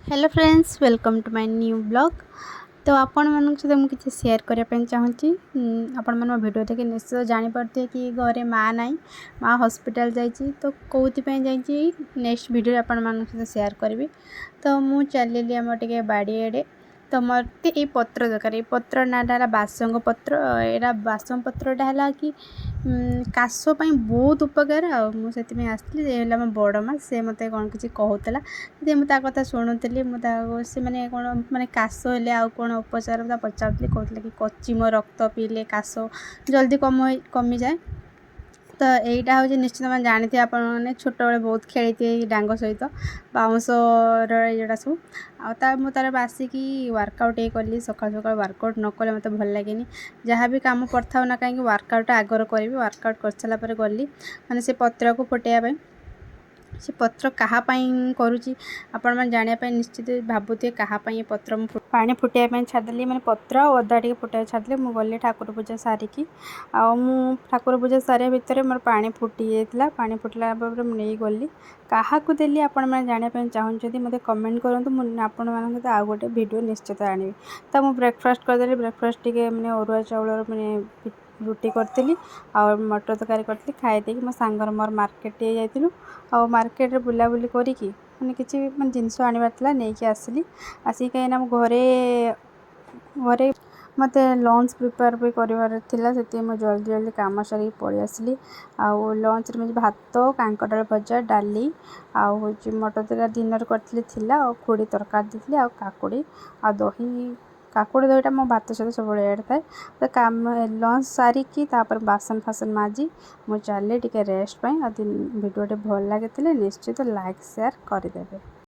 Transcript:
Hello friends, welcome to my new vlog। ତ ଆପଣମାନଙ୍କ ସହିତ ମୁଁ କିଛି ସେୟାର କରିବା ପାଇଁ ଚାହୁଁଛି। ଆପଣମାନେ ମୋ ଭିଡ଼ିଓ ଦେଖି ନିଶ୍ଚିତ ଜାଣିପାରୁଥିବେ କି ଘରେ ମା' ନାହିଁ, ମା' ହସ୍ପିଟାଲ ଯାଇଛି। ତ କେଉଁଥିପାଇଁ ଯାଇଛି, ନେକ୍ସଟ ଭିଡ଼ିଓରେ ଆପଣମାନଙ୍କ ସହିତ ସେୟାର କରିବି। ତ ମୁଁ ଚାଲିଲି ଆମର ଟିକେ ବାଡ଼ିଆଡ଼େ। ତ ମୋତେ ଏଇ ପତ୍ର ଦରକାର। ଏଇ ପତ୍ର ନାଁଟା ହେଲା ବାସଙ୍ଗ ପତ୍ର। ଏଇଟା ବାସଙ୍ଗ ପତ୍ରଟା ହେଲା କି କାଶ ପାଇଁ ବହୁତ ଉପକାର। ଆଉ ମୁଁ ସେଥିପାଇଁ ଆସିଥିଲି। ଏ ହେଲା ମୋ ବଡ଼ ମା', ସେ ମୋତେ କ'ଣ କିଛି କହୁଥିଲା, ସେଥିପାଇଁ ମୁଁ ତା କଥା ଶୁଣୁଥିଲି। ମୁଁ ତାକୁ ସେମାନେ କ'ଣ ମାନେ କାଶ ହେଲେ ଆଉ କ'ଣ ଉପଚାର ତା ପଚାରୁଥିଲି। କହୁଥିଲେ କି କଚିମ ରକ୍ତ ପିଇଲେ କାଶ ଜଲ୍ଦି କମିଯାଏ। ତ ଏଇଟା ହେଉଛି ନିଶ୍ଚିତ ମାନେ ଜାଣିଥିବେ ଆପଣମାନେ, ଛୋଟବେଳେ ବହୁତ ଖେଳିଥିବେ ଏଇ ଡାଙ୍ଗ ସହିତ ବାଉଁଶର ଏଇଗୁଡ଼ା ସବୁ। ଆଉ ତା ମୁଁ ତାର ଆସିକି ୱାର୍କଆଉଟ୍ ଟିକେ କଲି। ସକାଳୁ ସକାଳୁ ୱାର୍କଆଉଟ୍ ନ କଲେ ମୋତେ ଭଲ ଲାଗେନି। ଯାହା ବି କାମ ପଡ଼ିଥାଉ ନା କାହିଁକି, ୱାର୍କଆଉଟ୍ ଆଗରେ କରିବି। ୱାର୍କଆଉଟ୍ କରିସାରିଲା ପରେ ଗଲି ମାନେ ସେ ପତ୍ରକୁ ଫୁଟେଇବା ପାଇଁ। ସେ ପତ୍ର କାହା ପାଇଁ କରୁଛି, ଆପଣମାନେ ଜାଣିବା ପାଇଁ ନିଶ୍ଚିତ ଭାବୁଥିବେ କାହା ପାଇଁ ଏ ପତ୍ର। ମୁଁ ପାଣି ଫୁଟେଇବା ପାଇଁ ଛାଡ଼ିଦେଲି, ମାନେ ପତ୍ର ଆଉ ଅଦା ଟିକେ ଫୁଟେଇବା ଛାଡ଼ିଦେଲି। ମୁଁ ଗଲି ଠାକୁର ପୂଜା ସାରିକି। ଆଉ ମୁଁ ଠାକୁର ପୂଜା ସାରିବା ଭିତରେ ମୋର ପାଣି ଫୁଟି ଯାଇଥିଲା। ପାଣି ଫୁଟିଲା ପରେ ମୁଁ ନେଇଗଲି। କାହାକୁ ଦେଲି, ଆପଣମାନେ ଜାଣିବା ପାଇଁ ଚାହୁଁଛନ୍ତି, ମୋତେ କମେଣ୍ଟ କରନ୍ତୁ। ମୁଁ ଆପଣମାନଙ୍କ ସହିତ ଆଉ ଗୋଟେ ଭିଡ଼ିଓ ନିଶ୍ଚିତ ଆଣିବି। ତ ମୁଁ ବ୍ରେକଫାଷ୍ଟ କରିଦେଲି। ବ୍ରେକଫାଷ୍ଟ ଟିକେ ମାନେ ଅରୁଆ ଚାଉଳର ମାନେ ରୁଟି କରିଥିଲି ଆଉ ମଟର ତରକାରୀ କରିଥିଲି। ଖାଇ ଦେଇକି ମୋ ସାଙ୍ଗର ମୋର ମାର୍କେଟ ଟିକେ ଯାଇଥିଲୁ। ଆଉ ମାର୍କେଟରେ ବୁଲାବୁଲି କରିକି ମାନେ କିଛି ମାନେ ଜିନିଷ ଆଣିବାର ଥିଲା, ନେଇକି ଆସିଲି। ଆସିକି କାହିଁକିନା ଆମ ଘରେ ଘରେ ମୋତେ ଲଞ୍ଚ ପ୍ରିପେୟାର ବି କରିବାର ଥିଲା, ସେଥିପାଇଁ ମୁଁ ଜଲ୍ଦି ଜଲ୍ଦି କାମ ସାରିକି ପଳେଇ ଆସିଲି। ଆଉ ଲଞ୍ଚରେ ମୁଁ ଭାତ, କାଙ୍କଡ଼ ଭଜା, ଡାଲି ଆଉ ହେଉଛି ମଟର ତରକାରୀ ଦିନରେ କରିଥିଲି ଥିଲା, ଆଉ ଖୁଡ଼ି ତରକାରୀ ଦେଇଥିଲି, ଆଉ କାକୁଡ଼ି ଆଉ ଦହି। କାକୁଡ଼ି ଦହିଟା ମୋ ଭାତ ସହିତ ସବୁବେଳେ ଏଡ଼୍ ଥାଏ। ତ କାମ ଲଞ୍ଚ ସାରିକି ତାପରେ ବାସନ ଫାସନ ମାଜି ମୁଁ ଚାଲିଲି ଟିକେ ରେଷ୍ଟ ପାଇଁ। ଆଉ ଭିଡ଼ିଓଟି ଭଲ ଲାଗିଥିଲେ ନିଶ୍ଚିତ ଲାଇକ୍, ସେୟାର କରିଦେବେ।